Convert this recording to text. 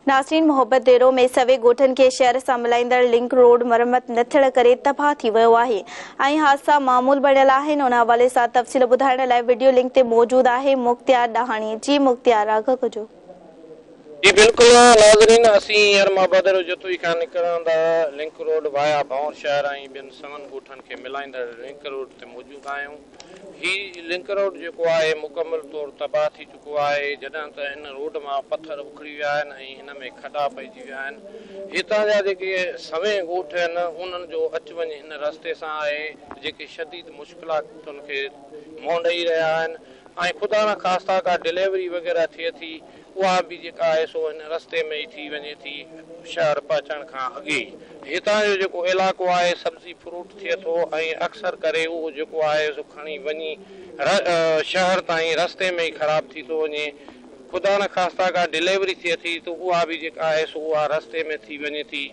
ناظرين محبت ديرو ۾ سوين ڳوٺن کي شهر سان ملائيندڙ لنڪ روڊ مرمت نه ٿيڻ ڪري تباهه ٿي ويو آهي ۽ حادثا معمول بڻيل آهن ان حوالي سان تفصيل ٻڌائڻ لاء وڊيو لنڪ تي موجود آهي مختيار ڏاهاڻي جي مختيار آگاهه ڪجو. جي بلڪل ناظرين اسين هينئر محبت ديرو جتوئي کان نڪرندڙ لنڪ روڊ وايا ڀنور شهر ۽ ٻين سون ڳوٺن کي ملائيندڙ لنڪ روڊ تي موجود آهيون هي لنڪ روڊ جيڪو آهي مڪمل طور تباهه ٿي چڪو آهي، جڏهن ته هن روڊ مان پٿر اکڙي ويا آهن ۽ هن ۾ کڏا پئجي ويا آهن. هتان جا جيڪي سوين ڳوٺ آهن انهن جو اچ وڃ هن رستي سان آهي، جيڪي شديد مشڪلاتن کي منهن ڏئي رهيا آهن ۽ خدا نخواسته ڪا ڊليوري وغيره ٿئي ٿي اها به جيڪا آهي سو هن رستي ۾ ئي ٿي وڃي ٿي شهر پهچڻ کان اڳي ئي. هتان جو جيڪو علائقو آهي سبزي فروٽ ٿئي ٿو ۽ اڪثر ڪري اهو جيڪو آهي سو کڻي وڃي شهر تائين رستي ۾ ئي خراب ٿي ٿو وڃي. خدا نخواسته ڪا ڊليوري ٿئي ٿي ته اها به جيڪا آهي سو اها رستي ۾ ٿي وڃي ٿي.